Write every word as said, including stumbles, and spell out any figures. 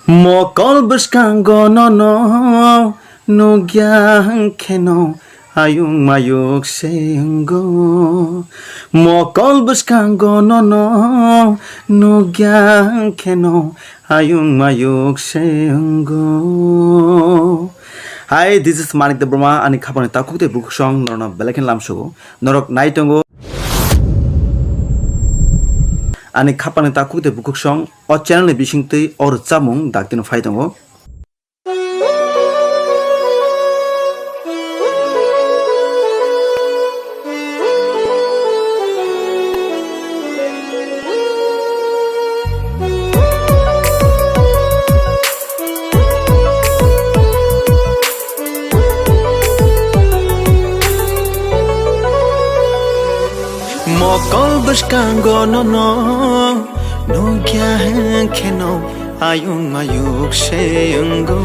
Mokol bwskango nono nukya hwnkhe no ayung mayuk se wngo. Mokol bwskango nono nukya hwnkhe no ayung mayuk se wngo. Hi, this is Manik Debbarma. Ani khapangni takhuk tei bukhuk song norokno belai kheno lamsogo. Norok nai tongo. Ani khapangni takhuk tei bukhuk song o channel ni bisingtwi o rwchapmung daktino phai tongo. Mokol bwskango nono nukya hwnkhe no ayung mayuk se wngo.